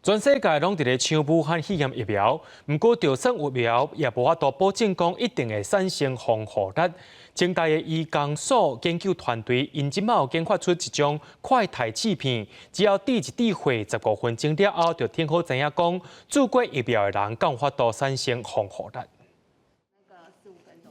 全世界攏佇咧搶武漢肺炎疫苗，毋過就算有疫苗，也無法度保證講一定會產生防護力。清大的醫工所研究團隊，𪜶這擺有研發出一種快篩試片，只要滴一滴血，15分鐘了後，就天好知影講注過疫苗的人敢有法度產生防護力。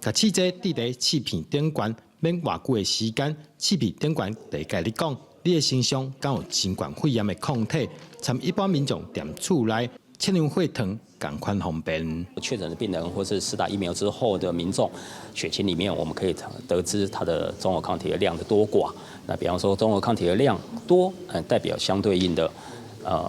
共試劑滴佇試片頂懸，免偌久的時間，試片頂懸就會共你講，你的身上敢有新冠肺炎的抗體，參一般民眾踮厝內測量血糖仝款方便。確診的病人或是施打疫苗之後的民眾，血清裡面我們可以得知他的中和抗體的量的多寡。那比方說中和抗體的量多，代表相對應的，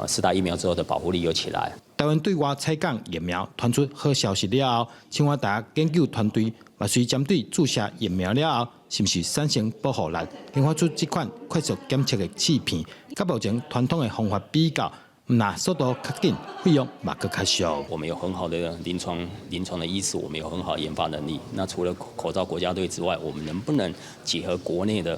施打疫苗之後的保護力有起來。台灣對外採購疫苗傳出好消息了後，清華大學研究團隊嘛隨針對注射疫苗了後，是毋是產生保護力，研發出這款快速檢測的試片，佮目前傳統的方法比較，毋但速度較緊，費用嘛閣較俗。我們有很好的臨床的醫師，我們有很好的研發能力。那除了口罩國家隊之外，我們能不能結合國內的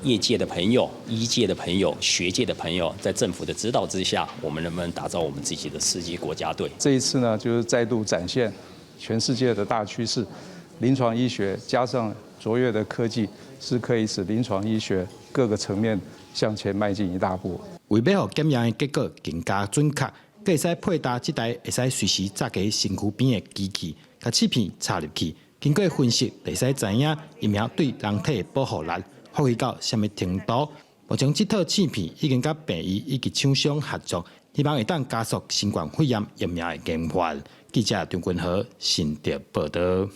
業界的朋友、醫界的朋友、學界的朋友，在政府的指導之下，我們能不能打造我們自己的試劑國家隊？這一次呢，就是再度展現全世界的大趨勢，臨床醫學加上卓越的科技，是可以使臨床醫學各個層面向前邁進一大步。為欲予檢驗的結果更加準確，閣會使配搭這台會使隨時紮佇身軀邊的機器，共試片插入去，經過分析，就會使知影疫苗對人體的保護力發揮到啥物程度。目前這套試片已經佮病院以及廠商合作，希望會當加速新冠肺炎疫苗的研發。記者張君和新竹報導。